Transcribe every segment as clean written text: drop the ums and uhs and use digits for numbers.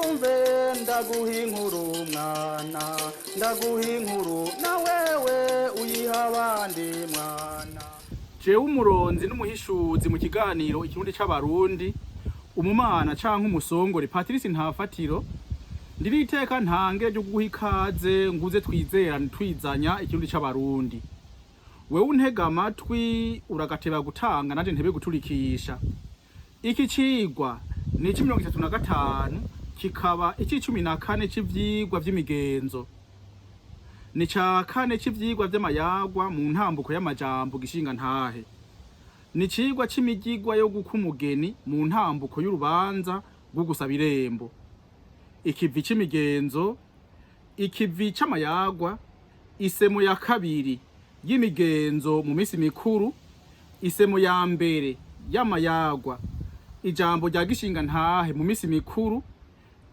Wumve ndaguha inkuru mwana, ndaguha inkuru na wewe uyiha abandi mwana. Jewe umuronzi n'umuhishuzi mu kiganiro Ikirundi c'Abarundi, umumana canke umusongore Patrice Ntafatiro, ndiri iteka ntange ryo guha ikaze nguze twizerane twizanya Ikirundi c'Abarundi. Wewe untega amatwi uragateba gutanga, nanje ntebe guturikisha. Iki cigwa ni ici 35, kikaba ici 14 c'ivyigwa vy'imigenzo, ni ca kane c'ivyigwa vy'amayagwa mu ntambuko y'amajambo gishinga ntahe, ni icigwa c'imigigwa yo guka umugeni mu ntambuko y'urubanza rwo gusaba irembo, ikivi c'imigenzo, ikivi c'amayagwa, isemo ya kabiri y'imigenzo mu misi mikuru, isemo ya mbere y'amayagwa, ijambo rya gishinga ntahe mu misi mikuru,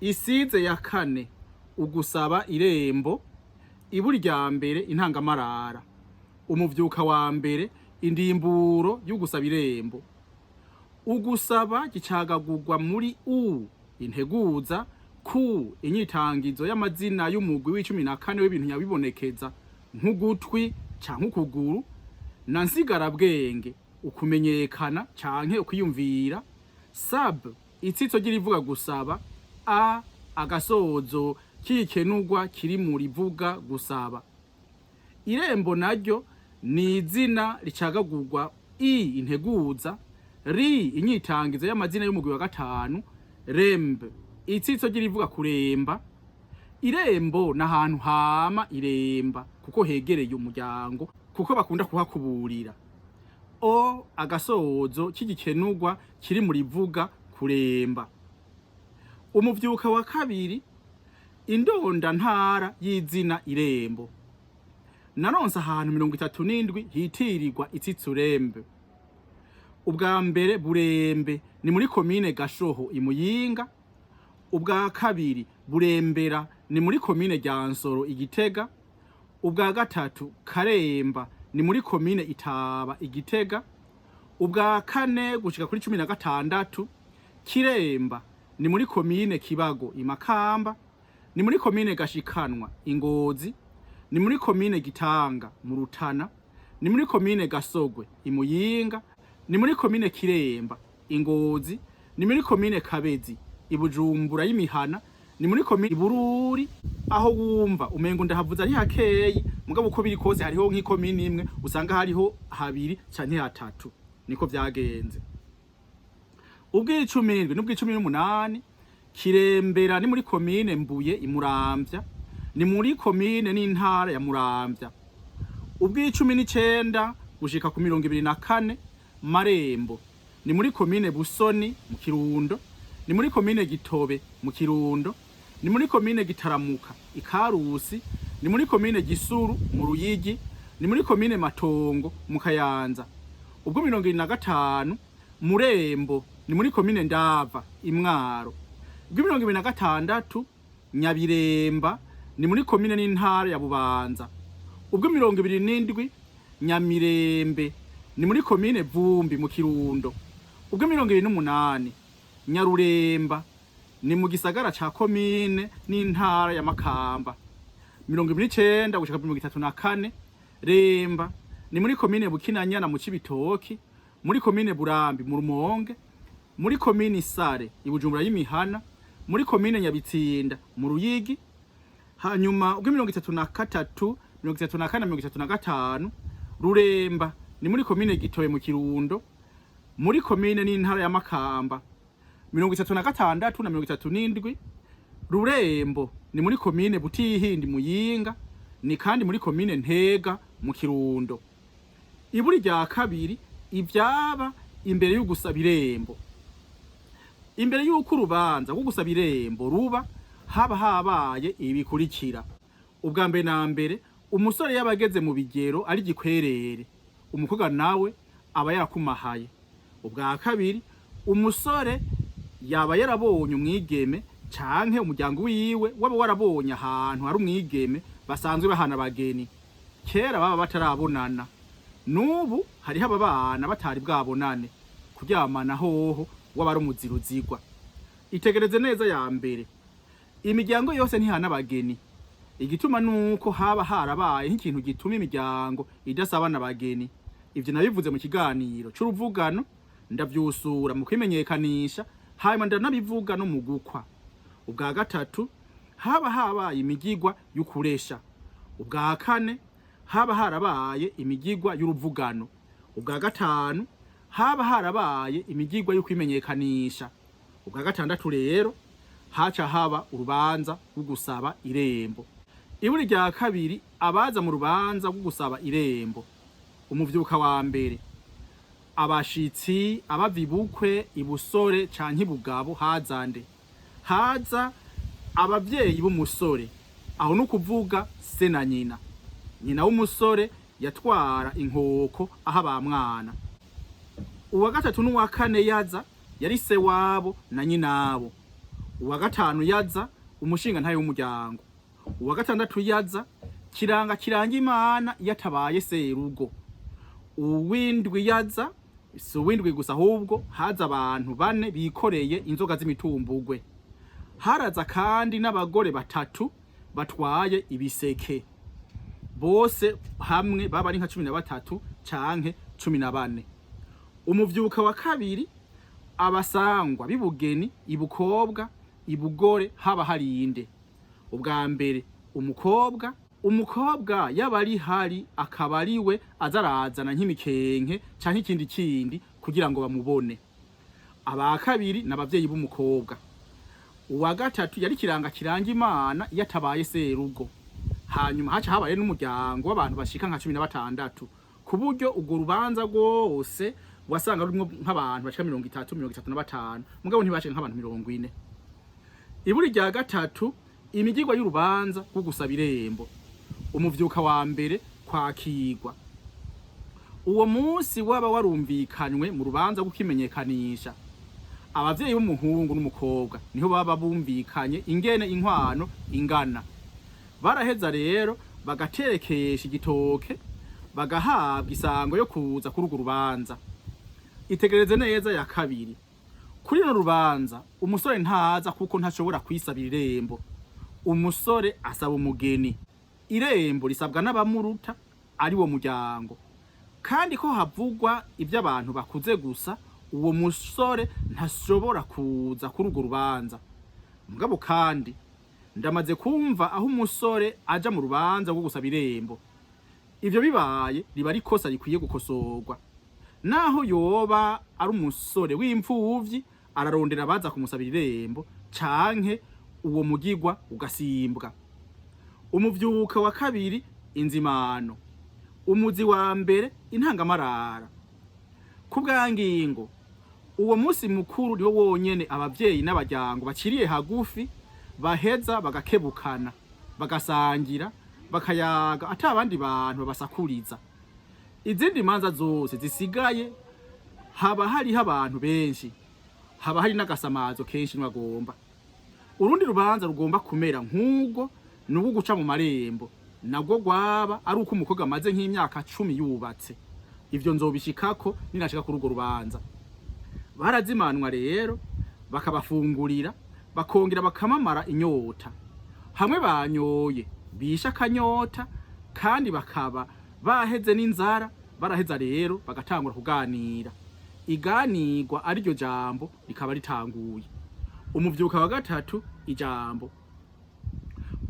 isize ya kane ugusaba irembo, iburi rya mbere intangamarara, umuvyuka wa mbere indimburo y'ugusaba irembo. Ugusaba gicagagurwa muri u integuza, ku inyitangizo y'amazina y'umugwi w'14 w'ibintu nyabibonekeza nk'ugutwi canke ukuguru, na nsigarabwenge ukumenyekana canke ukwiyumvira, sab itsitso ry'irivuga gusaba, a agasozo k'ikenurwa kiri mu rivuga gusaba. Irembo naryo ni izina ricagagurwa i integuza, ri inyitangizo y'amazina y'umugwi wa gatanu, rembe itsitso ry'irivuga kuremba. Irembo ni ahantu hama iremba kuko hegereye umuryango, kuko bakunda kuhakuburira. O agasozo k'igikenurwa kiri mu rivuga kuremba. Umuvyuka wa kabiri indonda ntara y'izina irembo. Naronse ahantu 37 hitirirwa itsitsurembe. Ubwa mbere Burembe ni muri komine Gashoho Imuyinga, ubwa kabiri Burembera ni muri komine Ryansoro Igitega, ubwa gatatu Karemba ni muri komine Itaba Igitega, ubwa kane gushika kuri 16 Kiremba ni muri komine Kibago Imakamba, ni muri komine Gashikanwa Ingozi, ni muri komine Gitanga mu Rutana, ni muri komine Gasogwe Imuyinga, ni muri komine Kiremba Ingozi, ni muri komine Kabezi Ibujumbura y'Imihana, ni muri komine Ibururi. Aho wumva umengo ndahavuze ari hakeyi, mugabo uko biri kose hariho nk'ikomine imwe usanga hariho habiri canke hatatu, niko vyagenze. Ubw'icumi n'ubw'icumi n'umunani Kirembera ni muri komine Mbuye Imuramvya, ni muri komine n'intara ya Muramvya. Ubw'icumi n'icenda gushika ku 24 Marembo ni muri komine Busoni mu Kirundo, ni muri komine Gitobe mu Kirundo, ni muri komine Gitaramuka Ikarusi, ni muri komine Gisuru mu Ruyigi, ni muri komine Matongo mu Kayanza. Ubwo 25 Murembo ni muri komine Ndava Imwaro. Ubwo 26 Nyabiremba ni muri komine n'intara ya Bubanza. Ubwo 27 Nyamirembe ni muri komine Vumbi mu Kirundo. Ubwo 28 Nyaruremba ni mu gisagara ca komine n'intara ya Makamba. 29 gushika 34 Remba ni muri komine Bukinanyana mu Cibitoki, muri komine Burambi mu Rumonge, muri komine Isare Ibujumbura y'Imihana, muri komine Nyabitsinda mu Ruyigi. Hanyuma ubwo 33, 34, 35 Ruremba ni muri komine Gitobe mu Kirundo, muri komine n'intara ya Makamba. 36 na 37 Rurembo ni muri komine Butihindi Muyinga, ni kandi muri komine Ntega mu Kirundo. Iburi rya kabiri ivyaba imbere y'ugusaba irembo. Imbere y'uko urubanza rwo gusaba irembo ruba, haba habaye ibikurikira. Ubwa mbere na mbere, umusore yaba ageze mu bigero ari gikwerere, umukobwa nawe aba yarakumahaye. Ubwa kabiri, umusore yaba yarabonye umwigeme canke umuryango wiwe waba warabonye ahantu hari umwigeme basanzwe bahana abageni. Kera baba batarabonana, n'ubu hariho ababana batari bwabonane. Kuryamana hoho waba ari umuziruzigwa. Itegereze neza ya mbere. Imiryango yose ntihana abageni. Igituma nuko haba harabaye nk'ikintu gituma imiryango idasabana abageni. Ivyo nabivuze mu kiganiro c'uruvugano, ndavyusura mu kwimenyekanisha, hanyuma ndanabivuga no mu gukwa. Ubwa gatatu, haba habaye imigigwa y'ukuresha. Ubwa kane, haba harabaye imigigwa y'uruvugano. Ubwa gatanu, haba harabaye imigigwa y'ukwimenyekanisha. Ubwa gatandatu rero, haca haba urubanza rwo gusaba irembo. Iburi rya kabiri, abaza mu rubanza rwo gusaba irembo. Umuvyuka wa mbere, abashitsi abava ibukwe, ibusore canke ibugabo. Haza nde? Haza abavyeyi b'umusore, aho ni ukuvuga se na nyina. Nyina w'umusore yatwara inkoko aho abamwana. Uwa gatatu n'uwa kane yaza yari se wabo na nyinabo. Uwa gatanu yaza umushinga ntaye w'umuryango. Uwa gatandatu yaza kiranga kiranga Imana yatabaye serugo. Uwindwi yaza, si uwindwi gusa, ahubwo haza abantu bane bikoreye inzoga z'imitumbugwe. Haraza kandi n'abagore batatu batwaye ibiseke. Bose hamwe baba ari nka 13 canke 14. Umuvyuka wa kabiri, abasangwa b'ibugeni, ibukobwa, ibugore, haba harinde? Ubwa mbere, umukobwa. Umukobwa yaba ari hari akaba ari we aza arazana nk'imikenke canke ikindi kindi kugira ngo bamubone. Aba kabiri n'abavyeyi b'umukobwa. Uwa gatatu yari kiranga kiranga Imana yatabaye serugo. Hanyuma haca habaye n'umuryango w'abantu bashika nka 16, ku buryo urwo rubanza rwose wasanga rurimwo nk'abantu bashika 30, 35, mugabo ntibashika nk'abantu 40. Iburi rya gatatu, imigigwa y'urubanza rwo gusaba irembo. Umuvyuka wa mbere, kwakirwa. Uwo munsi waba warumvikanywe mu rubanza rw'ukimenyekanisha. Abavyeyi b'umuhungu n'umukobwa niho baba bumvikanye ingene inkwano ingana. Baraheza rero bagaterekesha igitoke, bagahabwa isango yo kuza kuri urwo rubanza. Itegereze neza ya kabiri. Kuri runo rubanza umusore ntaza, kuko ntashobora kwisabira irembo. Umusore asaba umugeni. Irembo risabwa n'abamuruta, ari wo muryango. Kandi ko havugwa iby'abantu bakuze gusa, uwo musore ntashobora kuza kuri urwo rubanza. Mugabo kandi ndamaze kumva aho umusore aja mu rubanza rwo gusaba irembo. Ivyo bibaye riba ari ikosa rikwiye gukosorwa. Naho yoba ari umusore w'imfuvyi, ararondera abaza kumusabira irembo, canke uwo mugigwa ugasimbwa. Umuvyuka wa kabiri, inzimano. Umuzi wa mbere, intangamarara. Ku bwa ngingo, uwo munsi mukuru niwo wonyene abavyeyi n'abaryango baciriye hagufi baheza bagakebukana, bagasangira, bakayaga ata abandi bantu babasakuriza. Izindi manza zose zisigaye haba hariho abantu benshi, haba hari n'agasamazo kenshi ntibagomba. Urundi rubanza rugomba kumera nk'ubwo ni urwo guca mu marembo, nabwo rwaba ari uko umukobwa amaze nk'imyaka 10 yubatse. Ivyo nzobishikako ninashika kuri urwo rubanza. Barazimanwa rero, bakabafungurira, bakongera bakamamara inyota. Hamwe banyoye bisha akanyota kandi bakaba baheze n'inzara, baraheza rero bagatangura kuganira. Iganirwa ariryo jambo rikaba ritanguye. Umuvyuka wa gatatu, ijambo.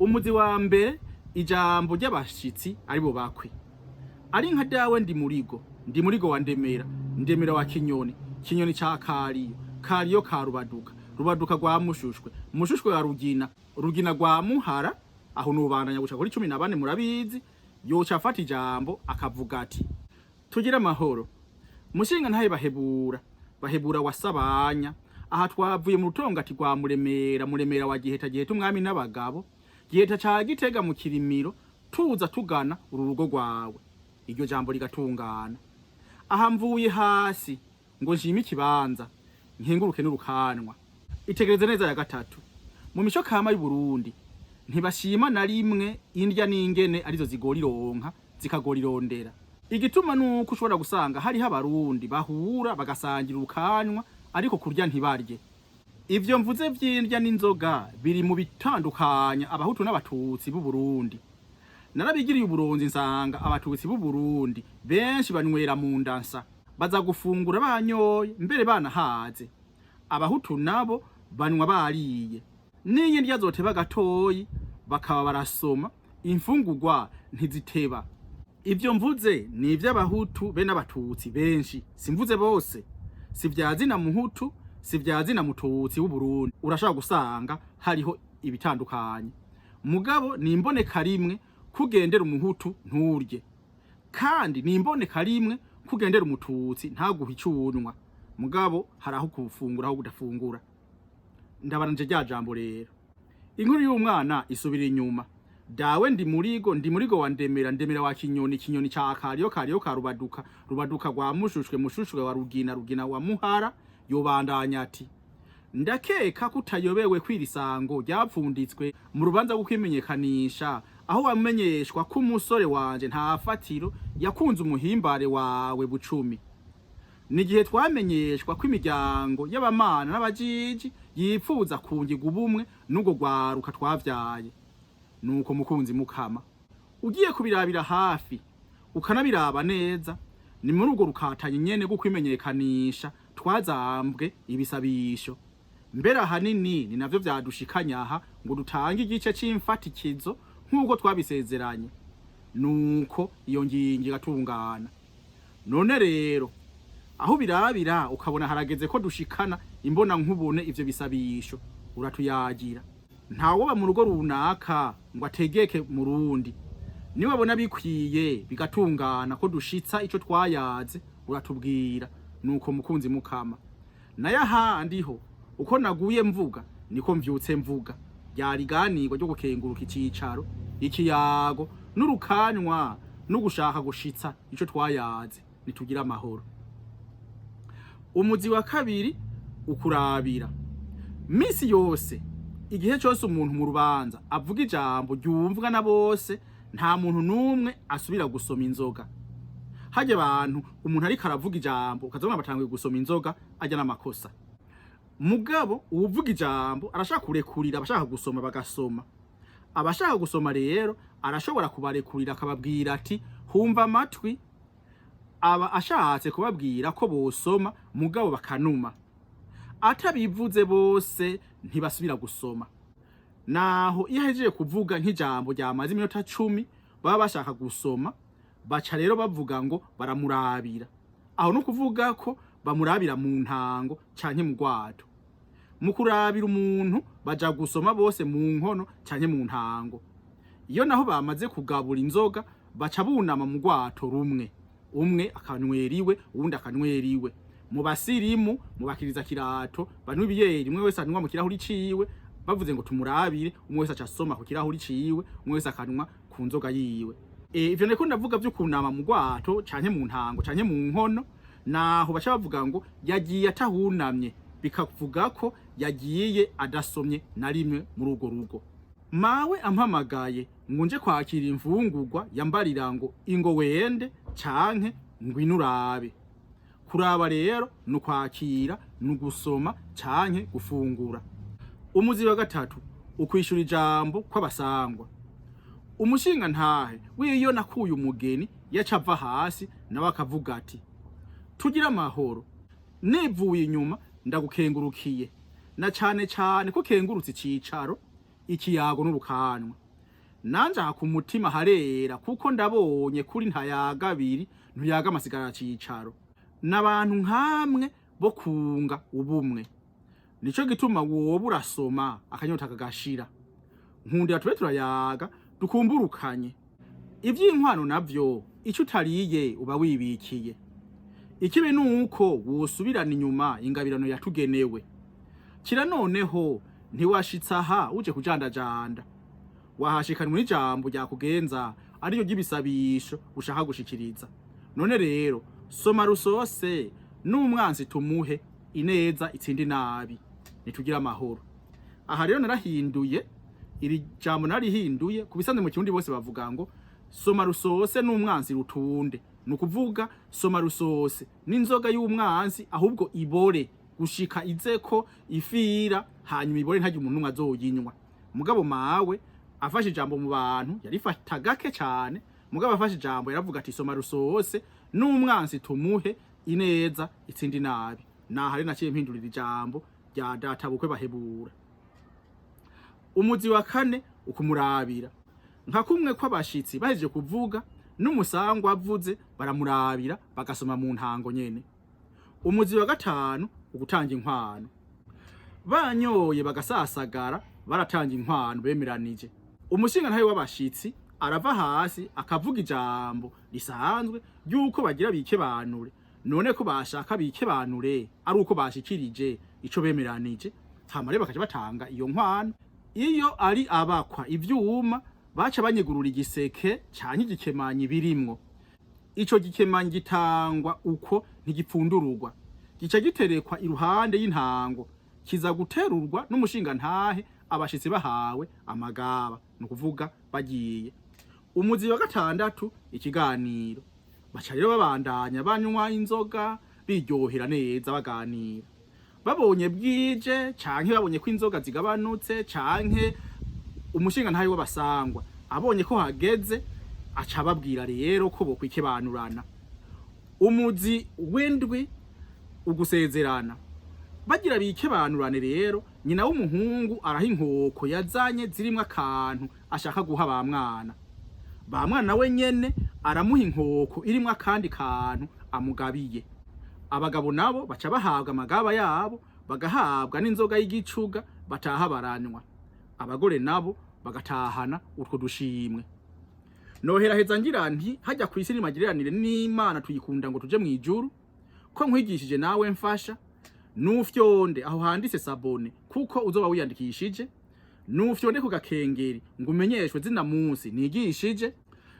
Umuzi wa mbere, ijambo ry'abashitsi aribo bakwe. Ari nka dawe ndi murigo, ndi murigo wa Ndemera, Ndemera wa Kinyoni, Kinyoni ca Kariyo, Kariyo ka Rubaduka, Rubaduka rwa Mushushwe, Mushushwe wa Rugina, Rugina rwa Muhara. Aho nubandanya guca kuri 14, murabizi. Yoca afata ijambo akavuga ati: "Tugire amahoro, mushinga ntaye Bahebura, Bahebura wasabanya. Aha twavuye mu rutongati rwa Muremera, Muremera wa Giheta, Giheta umwami n'abagabo, Giheta ca Gitega mu Kirimiro, tuza tugana uru rugo rwawe." Iryo jambo rigatungana. "Aha mvuye hasi ngo nshime ikibanza, nkenguruke n'urukanwa." Itegereze neza ya gatatu. Mu mico kama y'u Burundi ntibashima na rimwe indya n'ingene arizo zigora ironka, zikagora irondera. Igituma nuko ushobora gusanga hariho Abarundi bahura bagasangira urukanwa, ariko kurya ntibarye. Ivyo mvuze vy'indya n'inzoga biri mu bitandukanya Abahutu n'Abatutsi b'u Burundi. Narabigiriye uburonzi, nsanga Abatutsi b'u Burundi benshi banywera mu ndansa, baza gufungura banyoye, mbere banahaze. Abahutu nabo banywa bariye, n'iyi ndya zoteba gatoyi bakaba barasoma, imfungurwa ntiziteba. Ivyo mvuze ni ivy'Abahutu be n'Abatutsi benshi, simvuze bose, si vya zina Muhutu, si vya zina Mututsi w'u Burundi. Urashobora gusanga hariho ibitandukanye, mugabo ni imboneka rimwe kugendera Umuhutu nturye, kandi ni imboneka rimwe kugendera Umututsi ntaguhe icunwa. Mugabo hari aho kufungura, aho kudafungura. Ndabaranje rya jambo rero, inkuru y'umwana isubira inyuma. Dawe ndi murigo, ndi murigo wa Ndemera, Ndemera wa Kinyoni, Kinyoni ca Kariyo, Kariyo ka Rubaduka, Rubaduka rwa Mushushwe, Mushushwe wa Rugina, Rugina wa Muhara. Yobandanya ati: ndakeka kutayobewe kw'irisango ryapfunditswe mu rubanza rwo kwimenyekanisha, aho wamenyeshwa ko umusore wanje nta fatiro yakunze umuhimbare wawe Bucumi. Ni igihe twamenyeshwa ko imiryango y'abamana n'abajiji yipfuza kungirwa ubumwe n'ubwo rwaruka twavyaye. Nuko mukunzi mukama, ugiye kubirabira hafi ukanabiraba neza, ni muri urwo rukatanye nyene rwo kwimenyekanisha twazambwe ibisabisho. Mbere ahanini ni navyo vyadushikanya aha ngo dutange igice c'imfatikizo nk'uko twabisezeranye, nuko iyo ngingo igatungana. None rero aho birabira ukabona harageze ko dushikana imbona nkubone ivyo bisabisho, uratuyagira. Ntawoba mu rugo runaka ngo ategeke mu rundi. Niwabona bikwiye bigatungana ko dushitsa ico twayaze, uratubwira. Nuko mukunzi mukama, nayo ahandi ho uko naguye mvuga niko mvyutse mvuga. Ryari ganirwa ryo gukenguruka icicaro, ikiyago n'urukanywa no gushaka gushitsa ico twayaze. Nitugira amahoro. Umuzi wa kabiri, ukurabira. Misi yose, igihe cyose umuntu mu rubanza avuga ijambo ryumvwa na bose, nta muntu n'umwe asubira gusoma inzoga. Hajya abantu, umuntu ariko aravuga ijambo ukazabona batanguye gusoma inzoga, ajya n'amakosa. Mugabo uwuvuga ijambo arashaka kurekurira abashaka gusoma bagasoma. Abashaka gusoma rero arashobora kubarekurira, akababwira ati: "Humva amatwi." Aba ashatse kubabwira ko bosoma, mugabo bakanuma. Atabivuze bose ntibasubira gusoma. Naho iyo ahejeje kuvuga nk'ijambo ryamaze iminota 10, baba bashaka gusoma, baca rero bavuga ngo baramurabira. Aho no kuvuga ko bamurabira mu ntango canke mu rwato. Mu kurabira umuntu baja gusoma bose mu nkono canke mu ntango. Iyo naho bamaze kugabura inzoga, baca bunama mu rwato rumwe, umwe akanywera iwe, uwundi akanywera iwe. Mu basirimu, mu bakiriza kirato banywa ibiyeri, umwe wese anywa mu kirahuri ciwe. Bavuze ngo tumurabire, umwe wese aca asoma ku kirahuri ciwe, umwe wese akanywa ku nzoga yiwe. Ivyo ndiko ndavuga vyo kunama mu rwato canke mu ntango canke mu nkono, naho baca bavuga ngo yagiye atahunamye, bikavuga ko yagiye adasomye na rimwe muri urwo rugo. Mawe ampamagaye ngo nje kwakira imfungurwa, yambarira ngo ingo wende canke ngwino urabe. Kuraba rero ni ukwakira, ni ugusoma canke gufungura. Umuzi wa gatatu, ukwishura ijambo kw'abasangwa. Umushinga ntahe wiyo nakuye umugeni yaca ava hasi, nawe akavuga ati: "Tugire amahoro, nivuye inyuma ndagukengurukiye, na cane cane ko kengurutse icicaro, ikiyago n'urukanwa. Nanje aha ku mutima harera, kuko ndabonye kuri ntayaga abiri ntuyaga amasigara cicaro n'abantu nkamwe bo kunga ubumwe. Nico gituma woba urasoma akanyota kagashira. Nkundira tube turayaga dukumburukanye. Ivy'inkwano navyo, ico utariye uba wibikiye. Ikibi nuko wosubirana inyuma ingabirano yatugenewe. Kira noneho ntiwashitse aha uje kujandajanda, wahashikanwe n'ijambo ryakugenza, ariryo ry'ibisabisho ushaka gushikiriza. None rero soma rusose, n'umwansi tumuhe ineza itsindi nabi. Nitugira amahoro." Aha rero narahinduye iri jambo, narihinduye. Ku bisanzwe mu Kirundi bose bavuga ngo soma rusose n'umwansi rutunde, ni ukuvuga soma rusose n'inzoga y'umwansi ahubwo ibore. Gushika izeko ifira, hanyuma ibore, ntagire umuntu n'umwe azoyinywa. Mugabo mawe afashe ijambo mu bantu, yarifata gake cane, mugabo afashe ijambo yaravuga ati: "Soma rusose n'umwansi tumuhe ineza itsindi nabi." Nahari naciye mpindurira ijambo rya data bukwe bahebura. Umuzi wa kane, ukumurabira. Nka kumwe kw'abashitsi bahejeje kuvuga n'umusangwa avuze, baramurabira, bagasoma mu ntango nyene. Umuzi wa gatanu, ugutanga inkwano. Banyoye bagasasagara, baratanga inkwano bemeranije. Umushingantahe w'abashitsi arava hasi akavuga ijambo risanzwe ry'uko bagira bikebanure. None ko bashaka bikebanure ari uko bashikirije ico bemeranije, hama rero bakaca batanga iyo nkwano. Iyo ari abakwa ivyuma, baca banyegurura igiseke canke igikemanyi birimwo. Ico gikemanyi gitangwa uko, ntigipfundururwa, gica giterekwa iruhande y'intango, kiza guterurwa n'umushingantahe abashitsi bahawe amagaba, ni ukuvuga bagiye. Umuzi wa gatandatu, ikiganiro. Baca rero babandanya banywa inzoga, biryohera neza, baganira. Babonye bwije canke babonye ko inzoga zigabanutse, canke umushingantahe w'abasangwa abonye ko hageze, aca ababwira rero ko bokwikebanurana. Umuzi w'indwi, ugusezerana. Bagira bikebanurane rero, nyina w'umuhungu araha inkoko yazanye zirimwo akantu ashaka guha ba mwana. Ba mwana we nyene aramuha inkoko irimwo akandi kantu amugabiye. Abagabo nabo baca bahabwa amagaba yabo, bagahabwa n'inzoga y'igicuga, bataha baranywa. Abagore nabo bagatahana utwo dushimwe. Noheraheza ngira nti: hajya kw'isi nimagiranire n'Imana, tuyikunda ngo tuje mw'ijuru. Ko nkwigishije nawe mfasha, nufyonde aho handitse s'abonner, kuko uzoba wiyandikishije. Nufyonde ku gakengeri ngo umenyeshwe zina munsi nigishije.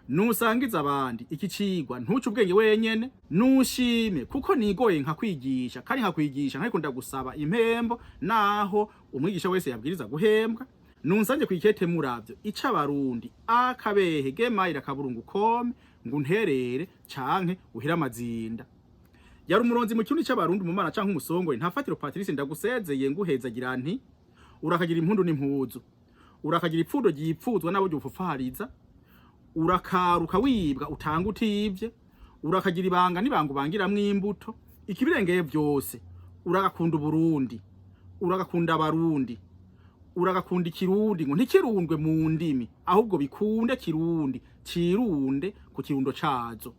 Nusangiza abandi iki cigwa, ntuce ubwenge wenyene. Nushime, kuko nigoye nkakwigisha, kandi nkakwigisha nkariko ndagusaba impembo, naho umwigisha wese yabwiriza guhembwa. Nunsange kwikete muravyo ica abarundi akabehe gmail.com ngo unterere canke uhire amazinda. Yari umuronzi mu kirundi c'Abarundi, mu mana canke umusongore Ntafatiro Patrice. Ndagusezeye nguhezagira nti: urakagira impundu n'impuzu, urakagira ipfundo ryipfuzwa nabo ryupfupfahariza, urakaruka wibwa utanga utivye, urakagira ibanga n'ibanga ubangiramwo imbuto. Ikibirengeye vyose, uragakunda Uburundi, uragakunda Abarundi, uragakunda Ikirundi, ngo ntikirundwe mu ndimi, ahubwo bikunde Kirundi cirunde ku kirundo cazo.